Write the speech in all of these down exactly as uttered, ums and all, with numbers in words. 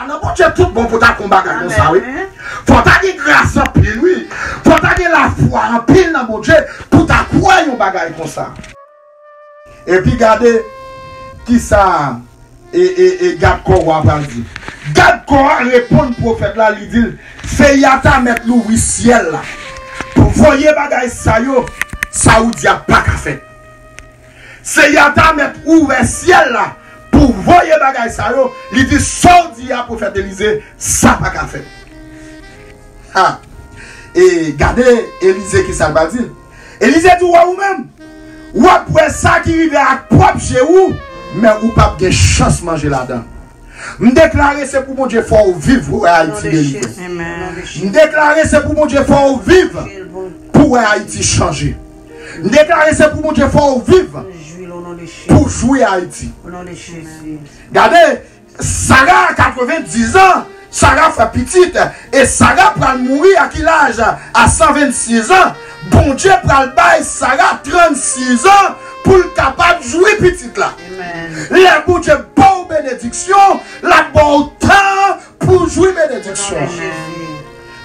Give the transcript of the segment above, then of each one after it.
Nan Bondye tout bon pou ta fè yon bagay konsa, wi. Fò ta gen gras anpil, wi. Fò ta gen lafwa anpil nan Bondye pou ta kwè yon bagay konsa. Epi gade kisa e, e, e gad kò wa pral di. Gad kò a reponn pwofèt la, li di l, Seyè a ta mèt louvri syèl la pou voye bagay sa yo, sa ou di a pa ka fèt. Seyè a ta mèt ouvè syèl la pou voye bagay sa yo, li di sa w di a pwofèt Elize, sa pa ka fèt. Ha! E gade Elize kisa l pral di l. Elize di w wè ou menm, w ap wè sa ki rive ak pwòp je ou, men ou p ap gen chans manje ladan. M deklare se pou Bondye fè w viv pou wè Ayiti delivre. M deklare se pou Bondye fè w viv pou wè Ayiti chanje. M deklare se pou Bondye fè w viv pou jwi Ayiti. Gade, Sara katrevendiz an, Sara fè pitit, e Sara pral mouri a ki laj? A san vennsis an. Bondye pral bay Sara trannsis an pou l kapab jwi pitit la. Lè Bondye ba w benediksyon, l ap ba w tan pou jwi benediksyon.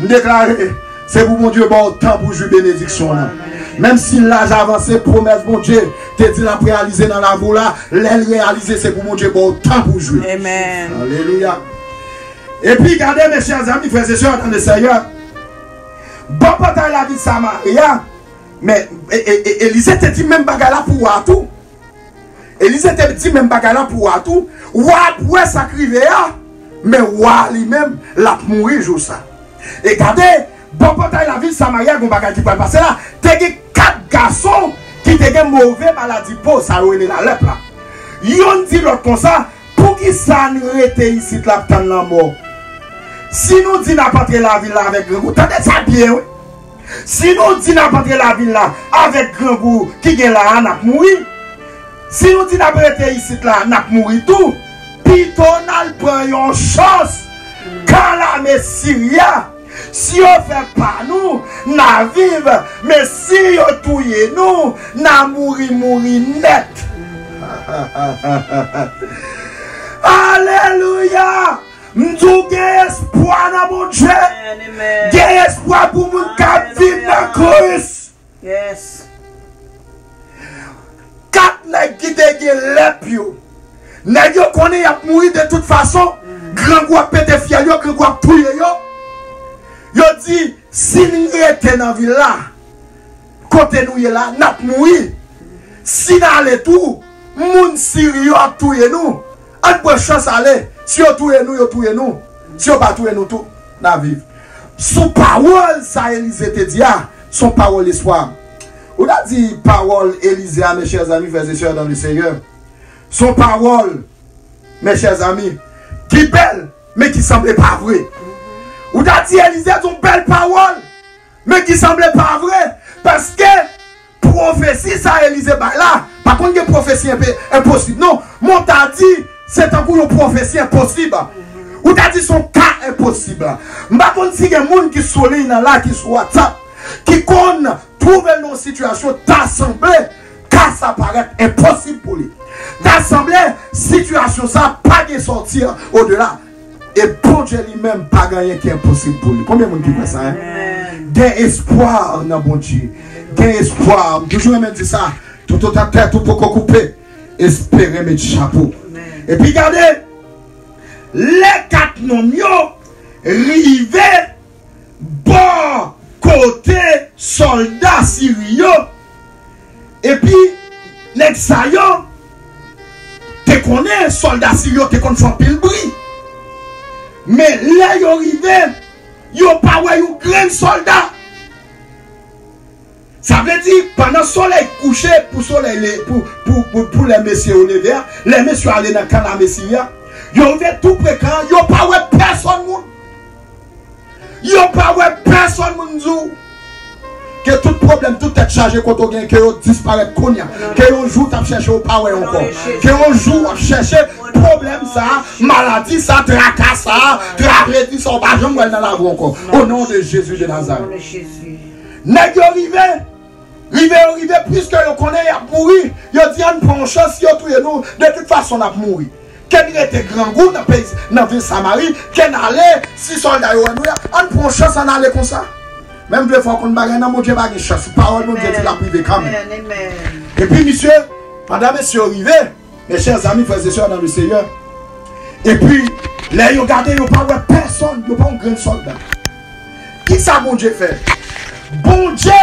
M deklare, se pou Bondye ba w tan pou jwi benediksyon an. Menm si laj avanse, pwomès Bondye te di l ap reyalize nan lavi w la, lè l reyalize, se pou Bondye ba w tan pou jwi. Alelouya. Epi gade, mes chers amis, frères et sœurs dans le Seigneur, bò pòtay lavil Samari a, men, e, e, e, Elize te di menm bagay la pou wa tou. Elize te di menm bagay la pou wa tou. Wa ap wè sa k rive a, men wa li menm, l ap mouri jou sa. E gade, bò pòtay lavil Samari a, gen yon bagay ki pral pase la. Te gen kat gason ki te gen move maladi po, sa yo rele lalèp la. Yonn di lòt konsa, poukisa n rete isit la ap tann lanmò? Si nou di n ap antre lavil la avèk grangou, tande sa byen, wi. Si nou di n ap antre lavil la avèk grangou ki gen la a, n ap mouri. Si nou di n ap rete isit la, n ap mouri tou. Pito n al pran yon chans. Ka lame Siri a, si yo fè pa nou, n a viv, men si yo touye nou, n a mouri, mouri nèt. Alelouya! M di w gen espwa nan Bondye. Gen espwa pou moun k ap viv nan Kris. Kat nèg ki te gen lèp yo. Nèg yo konnen y ap mouri de tout fason. Grangou ap pete fyèl yo, grangou ap touye yo. Yo di, si n rete nan vil la, kote nou ye la, n ap mouri. Si n ale tou, moun Siri yo ap touye nou. Ann pran chans ale. Si yo touye nou, yo touye nou. Si yo pa touye nou tou, n a viv. Sou pawòl sa Elize te di a, se yon pawòl espwa. Ou ta di pawòl Elize a, mes chers amis, frères et sœurs dans le Seigneur, se yon pawòl, mes chers amis, ki bèl, men ki sanble pa vre. Ou ta di Elize di yon bèl pawòl, men ki sanble pa vre, paske pwofesi sa Elize bay la, pa konn gen pwofesi enpe-, enposib, non. Men w ta di, se tankou yon pwofesi enposib. Ou ta di se yon ka enposib. M pa konn si gen moun ki sou liy nan la, ki sou WhatsApp, ki konn twouve l nan yon sitiyasyon ta sanble ka sa parèt enposib pou li. Ta sanble sitiyasyon sa pa gen sòti odela. E Bondye li menm pa gen anyen ki enposib pou li. Konbyen moun ki kwè sa, en? Gen espwa nan Bondye. Gen espwa. M toujou renmen di sa. Toutotan tèt ou poko koupe, espere met chapo. Epi gade, lè kat nonm yo rive bò kote sòlda Siri yo. Epi, nèg sa yo te konnen sòlda Siri yo te konn fè anpil bri. Men lè yo rive, yo pa wè yon grenn sòlda. Sa vle di, pandan solèy kouche, pou solèy le-, pou, pou, pou, pou lè mesye yo leve a, lè mesye yo ale nan kan lame Siri a, yo rive tou pre kan an, yo pa wè pèsonn moun. Yo pa wè pèsonn moun di w. Ke tout pwoblèm, tout tèt chaje kote w gen, ke yo disparèt kounye a. Ke yon jou w t ap chèche, w pa wè ankò. Ke yon jou w ap chèche pwoblèm sa, maladi sa, traka sa, trajedi sa, w pa janm wè l nan lavi w ankò. O non de Jezi de Nazarèt. Nèg yo rive, Rive yo rive, piske yo konnen y ap mouri, yo di, ann pran yon chans, si yo touye nou, de tout fason n ap mouri. Ke n rete grangou nan peyi, nan vil Samari, ke n ale, si sòlda yo wè nou la, ann pran yon chans, ann ale konsa. Men m vle fè w konn bagay nan, Bondye pa gen chans. Pawòl Bondye di l ap rive kanmenm. Epi misye, pandan mesye yo rive, mes chers amis, frères et sœurs dans le Seigneur, epi lè yo gade, yo pa wè pèsonn, yo pa yon grenn sòlda. Kisa Bondye fè? Bondye,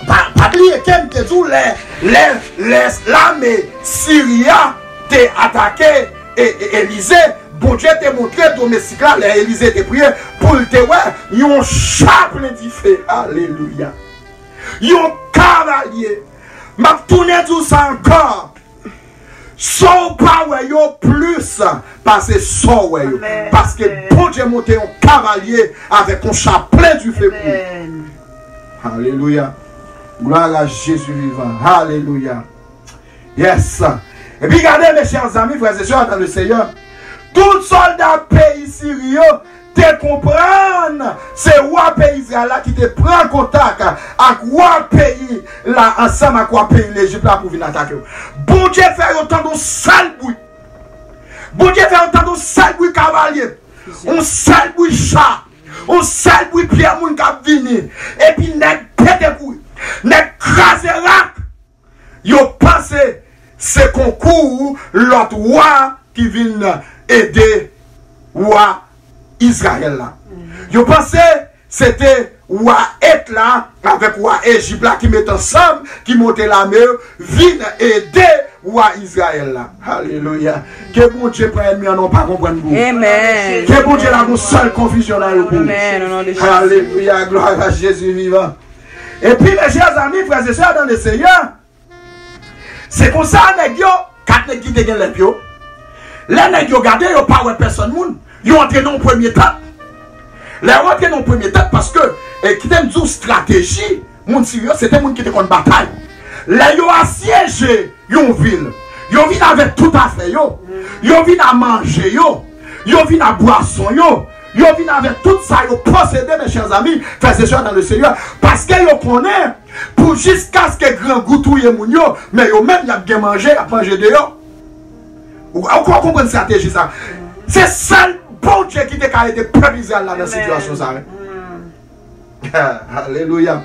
pa, pa bliye ke m te di w lè, lè, lè lame Siri a te atake e, e, Elize, Bondye te montre domestik la, lè Elize te priye, pou l te wè yon cha plen dife. Alelouya! Yon kavalye. M ap tounen di w sa ankò. Sa w pa wè yo plis pase sa w wè yo. Paske Bondye monte yon kavalye avèk yon cha plen dife pou ou. Alelouya. Gloire à Jésus vivant. Alelouya. Yes. Epi gade, mes chers amis, frères et sœurs dans le Seigneur, tout sòlda peyi Siri yo te konprann se wa peyi Izrayèl la ki te pran kontak ak wa peyi la ansanm ak wa peyi Lejip la pou vin atake yo. Bondye fè yo tande yon sèl bri. Bondye fè yo tande yon sèl bri kavalye, yon sèl bri cha, yon sèl bri pye moun k ap vini. Epi nèg pete kouri, nèg kraze rak. Yo panse se konkou lòt wa ki vin ede wa Izrayèl la. Yo panse se te wa Et la avèk wa Ejip la ki met ansanm, ki monte lame yo, vin ede wa Izrayèl la. Alelouya. Ke Bondye pran ènmi an nan w pa konprann pou ou. Ke Bondye lage yon sèl konfizyon nan yo pou ou. Alelouya. Gloire à Jésus vivant. Epi, mes chers amis, frères et sœurs dans le Seigneur, se konsa nèg yo, kat nèg ki te gen lèp yo, lè nèg yo gade, yo pa wè pèsonn moun, yo antre nan yon premye tant. Lè yo antre nan yon premye tant, paske, e, kite m di w, estrateji moun Siri yo, se te moun ki te konn batay. Lè yo asyeje yon vil, yo vin avèk tout afè yo, yo vin a manje yo, yo vin a bwason yo, yo vin avèk tout sa yo posede, mes chers amis, frères et sœurs dans le Seigneur, paske yo konnen pou jiskaske grangou touye moun yo, men yo menm y ap gen manje, y ap manje deyò. Ou, ou, ou konprann estrateji sa? Se sèl Bondye ki te ka ede pèp Izrayèl la nan sitiyasyon sa, wi. Alelouya.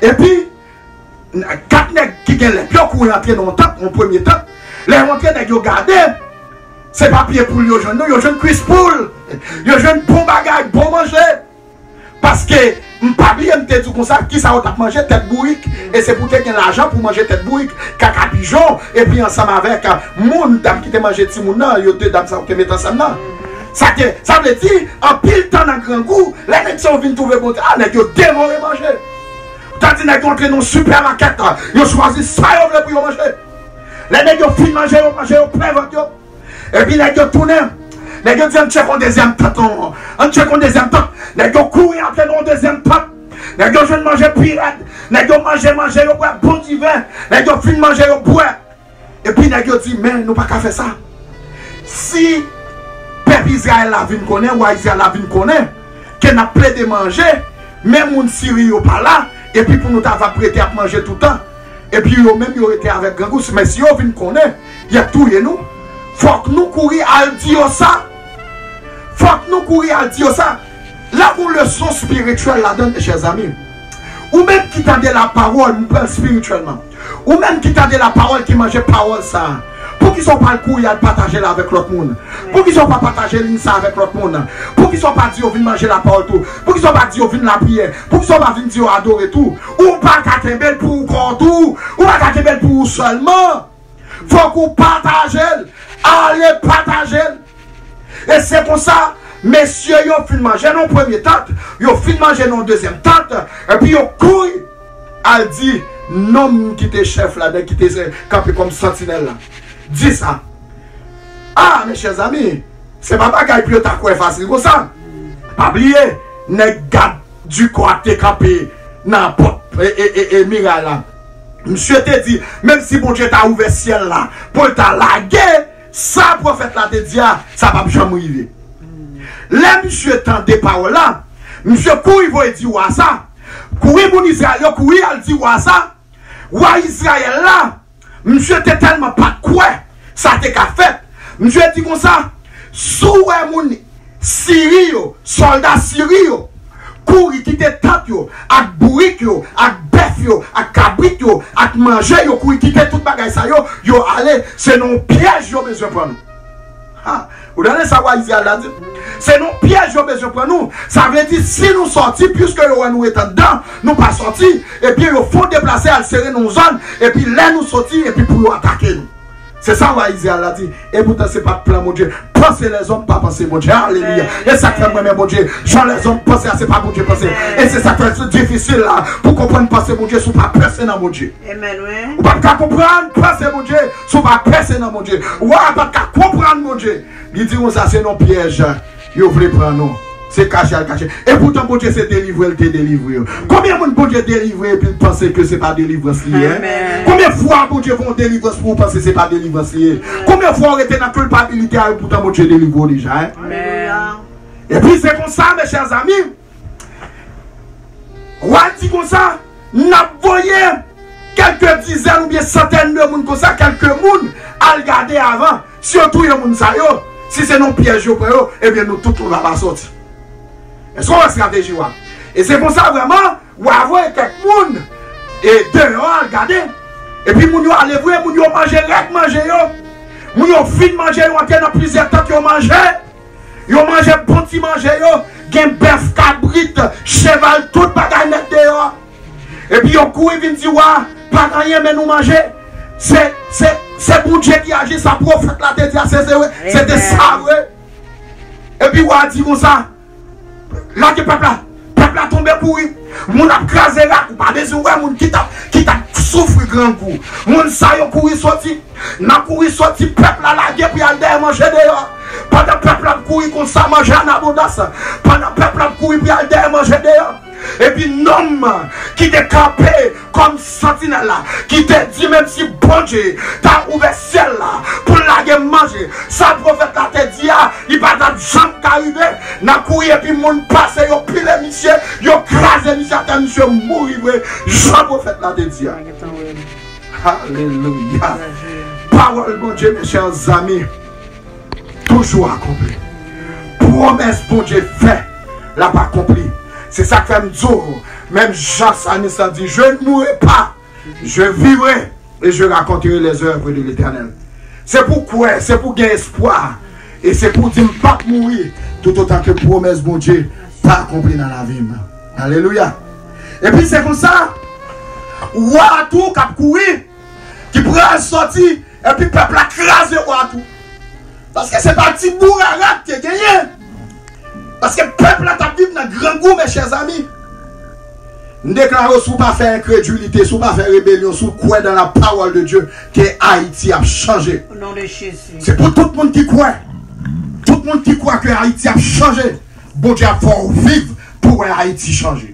Epi, kat nèg ki gen lèp yo kouri antre nan yon tant, yon premye tant. Lè yo antre, nèg yo gade, se pa pye poul yo jwenn, non, yo jwenn kwis poul. Yo jwenn bon bagay, bon manje. Paske, m pa bliye, m te di w konsa, kisa yo t ap manje? Tèt bourik. E se pou te gen lajan pou manje tèt bourik, kaka pijon, epi ansanm avèk, a, moun, dam ki te manje timoun nan, yo de dam sa yo te met ansanm nan. Sa te, sa vle di, anpil tan nan grangou, lè nèg sa yo vin twouve Bondye, a, nèg yo devore manje. Tandi nèg yo antre nan sipèmakèt, a, yo chwazi sa yo vle pou yo manje. Lè nèg yo fin manje, yo manje, yo plen vant yo. Epi nèg yo tounen. Nèg yo di, ann tcheke yon dezyèm tant, non. Ann tcheke yon dezyèm tant. Nèg yo kouri antre nan yon dezyèm tant. Nèg yo jwenn manje pi rèd. Nèg yo manje manje, yo bwè bon diven. Nèg yo fin manje, yo bwè. Epi nèg yo di, men nou pa ka fè sa. Si pèp Izrayèl la vin konnen, wa Izrayèl la vin konnen, ke n ap plede manje, men moun Siri yo pa la, epi pou nou ta va ap rete ap manje toutan. Epi yo menm yo rete avèk grangou, men si yo vin konnen, y ap touye nou. Fòk nou kouri al di yo sa. Fòk nou kouri al di yo sa. La gon leson espirityèl ladan, mes chers amis. Ou menm ki tande lapawòl, m pale espirityèlman. Ou menm ki tande lapawòl, ki manje pawòl sa, poukisa w pa al kouri al pataje l avèk lòt moun? Poukisa w pa pataje liy sa avèk lòt moun? Poukisa w pa di yo vin manje lapawòl tou? Poukisa w pa di yo vin lapriyè? Poukisa w pa vin di yo adore tou? Ou pa ka kenbe l pou ou kò w tou. Ou pa ka kenbe l pou ou sèlman. Fòk ou pataje l. Ale pataje l. E se konsa, mesye yo fin manje nan yon premye tant, yo fin manje nan yon dezyèm tant, epi yo kouri al di nonm ki te chèf la, nèg ki te kanpe kòm santinèl la. Di sa. Ah, mes chers amis, se pa bagay pou yo ta kwè fasil konsa. Pa bliye, nèg gad di kò a te kanpe nan pòt e, e, e, e miray la. Misye te di, menm si Bondye ta ouvè syèl la pou l ta lage sa pwofèt la te di a, sa p ap janm rive. Lè misye tande pawòl la, misye kouri voye di wa sa. Kouri moun Izrayèl yo kouri al di wa sa. Wa Izrayèl la, misye te tèlman pa t kwè sa te ka fèt. Misye di konsa, si w wè moun Siri yo, sòlda Siri yo, kouri kite tant yo, ak bourik yo, ak bèf yo, ak kabrit yo, ak manje yo, kouri kite tout bagay sa yo, yo ale, se nan yon pyèj yo bezwen pran nou. Ha, ou tande sa wa Izrayèl la di? Se nan pyèj yo bezwen pran nou. Sa vle di, si nou sòti, piske yo wè nou ret anndan, nou pa sòti, ebyen yo fè w deplase al sere nan yon zòn, epi lè nou sòti, epi pou yo atake nou. Se sa wa Izrayèl la di. Epoutan, se pa t plan Bondye. Panse lèzòm, pa panse Bondye. Alelouya. E sa k fè m renmen Bondye. Jan lèzòm panse a, se pa Bondye panse. E se sa k fè l difisil la pou konprann panse Bondye si w pa panse nan Bondye. Ou pa t ka konprann panse Bondye si w pa panse nan Bondye. Wa a pa t ka konprann Bondye. Li di konsa, se nan pyèj yo vle pran nou. Se kache al kache. Epoutan, Bondye se delivre l te delivre yo. Konbyen moun Bondye delivre epi l panse ke se pa delivrans li ye? Konbyen fwa Bondye fè yon delivrans pou ou panse se pa delivrans li ye? Konbyen fwa ou rete nan kilpabilite a, epoutan Bondye delivre w deja? Epi se konsa, mes chers amis, wa di konsa, n ap voye kèlke dizèn oubyen santèn de moun konsa, kèlke moun al gade avan. Si yo touye moun sa yo, si se nan pyèj yo pran yo, ebyen nou tout nou pa sòti. Èske w wè estrateji wa? E se konsa vrèman, wa voye kèk moun e deyò al gade. Epi moun yo ale vre, moun yo manje rès manje yo. Moun yo fin manje, yo antre nan plizyè tant yo manje. Yo manje bon ti manje yo. Gen bèf, kabrit, cheval, tout bagay nèt deyò. Epi yo kouri vin di wa, pa gen anyen men nou manje. Se, se, se Bondye ki aji, sa pwofèt la te di a, se, se vre, se te sa vre. Epi wa di konsa, lage pèp la, pèp la tonbe kouri. Moun ap kraze rak, ou pa bezwen wè moun ki t ap, ki t ap soufri grangou. Moun sa yo kouri sòti. N a kouri sòti, pèp la lage pou y al dèyè manje deyò. Pandan pèp la ap kouri konsa, manje an abondans. Pandan pèp la ap kouri pou y al dèyè manje deyò. Epi nonm ki te kanpe kòm santinèl la, ki te di, menm si Bondye ta ouvè syèl la pou l lage manje, sa pwofèt la te di a, li pa t ap janm ka rive. N a kouri epi moun pase, yo pile misye, yo kraze misye atè, misye mouri vre, jan pwofèt la te di a. Alelouya. Pawòl Bondye, mes chers amis, toujou akonpli. Pwomès Bondye fè, l ap akonpli. Se sa k fè m di w, menm jan salmis la di, je ne mourrai pas, je vivrai et je raconterai les œuvres de l'Éternel. Se pou kwè, se pou gen espwa, e se pou di m p ap mouri, toutotan ke pwomès Bondye pa akonpli nan lavi m. Alelouya. Epi se konsa, wa a tou k ap kouri, ki pral sòti, epi pèp la kraze wa a tou. Paske se pa ti bourara k te genyen. Paske pèp la t ap viv nan grangou, mes chers amis. M deklare w, si w pa fè enkredilite, si w pa fè rebelyon, si w kwè dans la parole de Dieu, ke Ayiti ap chanje. Au nom de Jésus. Se pou tout moun ki kwè. Tout moun ki kwè ke Ayiti ap chanje, Bondye ap fè w viv pou wè Ayiti chanje.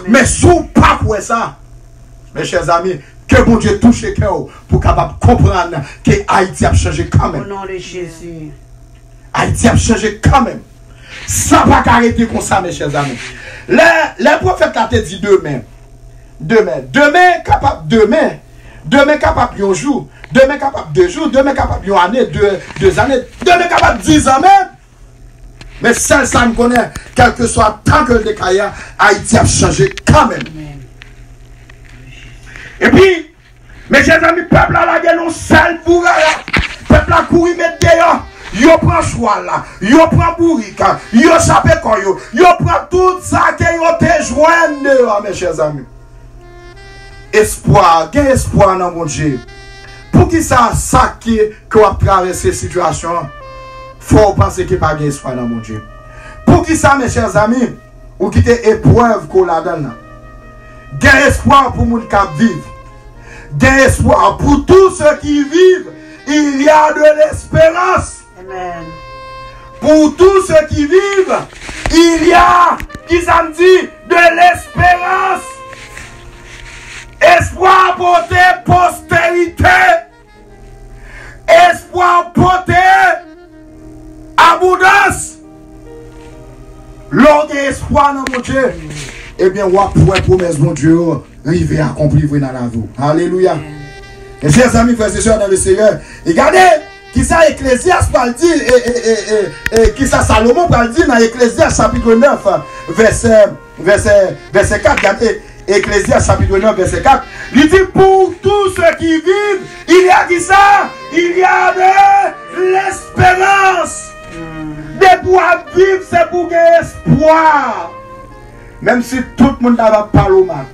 Men si w pa kwè sa, mes chers amis, ke Bondye touche kè w pou w kapab konprann ke Ayiti ap chanje kanmenm. Au nom de Jésus. Ayiti ap chanje kanmenm. Sa pa ka rete konsa, mes chers amis. Lè, lè pwofèt la te di demen, demen, demen kapab demen, demen kapab yon jou, demen kapab de jou, demen kapab yon ane, de, de zane, demen kapab dizan menm. Men sèl sa m konnen, kèlkeswa tan ke l te ka ye a, Ayiti ap chanje kanmenm. Epi, mes chers amis, pèp la lage nan yon sèl bourara. Pèp la kouri met deyò. Yo pran chwal la, yo pran bourik, yo chape kò yo, yo pran tout sa ke yo te jwenn deyò, mes chers amis. Espwa, gen espwa nan Bondye. Poukisa sa ki, ke w ap travèse sitiyasyon an, fè w panse ke pa gen espwa nan Bondye? Poukisa, mes chers amis, ou kite eprèv ke w ladan l nan? Gen espwa pou moun k ap viv. Gen espwa pour tous ceux qui vivent, il y a de l'espérance. Amen. Pour tous ceux qui vivent, il y a, ki sa m di, de l'espérance. Espwa pote postérité. Espwa pote abondans. Lè w gen espwa nan Bondye, ebyen, w ap wè pwomès Bondye yo rive akonpli vre nan lavi w. Alelouya. Mes chers amis, frères et sœurs dans le Seigneur, e gade kisa Eklezyas pral di, e, e, e, e, e kisa Salomon pral di nan Eklezyas chapit nèf, vèsè, vèsè, vèsè kat. Gade Eklezyas chapit nèf, vèsè kat. Li di, pour tous ceux qui vivent, il y a kisa? Il y a de l'espérance. Depi w ap viv, se pou gen espwa. Menm si tout moun ta va pale w mal,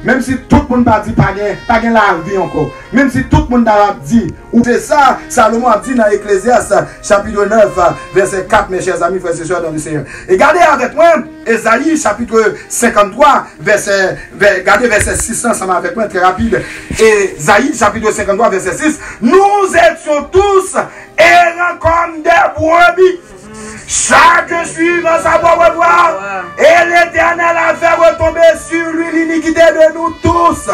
menm si tout moun pa di pa gen, pa gen lavi ankò, menm si tout moun ta va di, ou se sa, Salomon ap di nan Eklezyas, chapit nèf, vèsè kat, mes chers amis, frères et sœurs dans le Seigneur. E gade avèk mwen, Ezayi, chapit senkanntwa, vèsè, vè-, gade vèsè sis la ansanm avèk mwen, trè rapid. Ezayi, chapit senkanntwa, vèsè sis. Nous étions tous errants comme des brebis, chacun suivant sa propre voie, et l'Éternel a fait retomber sur lui l'iniquité de nous tous.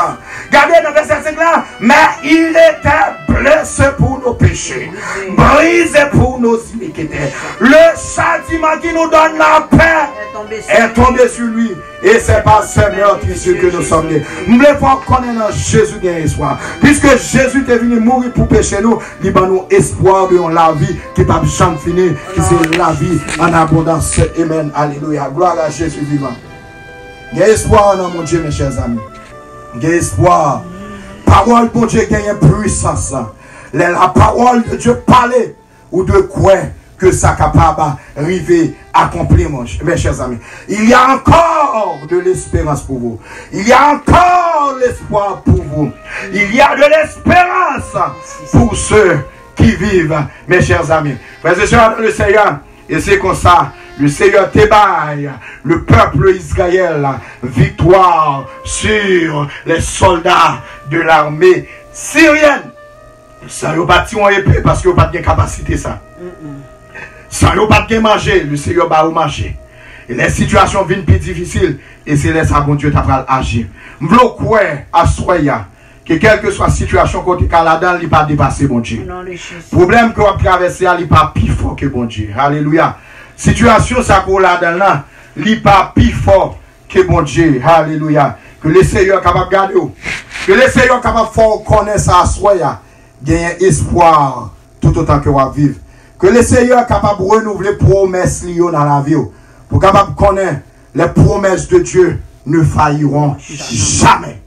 Gade nan vèsè senk la, mais il était blessé pour nos péchés, brisé pour nos iniquités. Le châtiment qui nous donne la paix est tombé sur lui. E se pa sè mètrisye ke nou sòm ye. M vle fè w konnen nan Jezi gen espwa. Piske Jezi te vini mouri pou peche nou, li ban nou espwa de yon lavi ki p ap janm fini, ki se lavi an abondans. Amen. Alelouya. Gloire à Jésus vivant. Gen espwa nan Bondye, mes chers amis. Gen espwa. Pawòl Bondye genyen pwisans. Lè la parole de Dieu pale, ou dwe kwè ke sa kapab rive akonpli, mon ch-, mes chers amis. Il y a encore de l'espérance pour vous. Il y a encore l'espoir pour vous. Il y a de l'espérance pour ceux qui vivent, mes chers amis. Frères et sœurs dans le Seigneur, e se konsa, le Seigneur te bay le peuple Israël victoire sur les soldats de l'armée syrienne. San yo pa t tiye yon epe, paske yo pa t gen kapasite sa. San yo pa t gen manje, le Seigneur ba yo manje. E lè sitiyasyon vin pi difisil, e se lè sa Bondye ta pral aji. M vle w kwè aswè a, ke kèlkeswa sitiyasyon kote ka ladan l, li pa depase Bondye. Pwoblèm ke w ap travèse a, li pa pi fò ke Bondye. Alelouya. Sitiyasyon sa ke w ladan l lan, li pa pi fò ke Bondye. Alelouya. Ke le Seigneur kapab gade w. Ke le Seigneur kapab fè w konnen sa aswè a. Genyen espwa toutotan ke w ap viv. Ke le Seigneur kapab renouvle pwomès li yo nan lavi w. Pou w kapab konnen, les promesses de Dieu ne failliront jamais.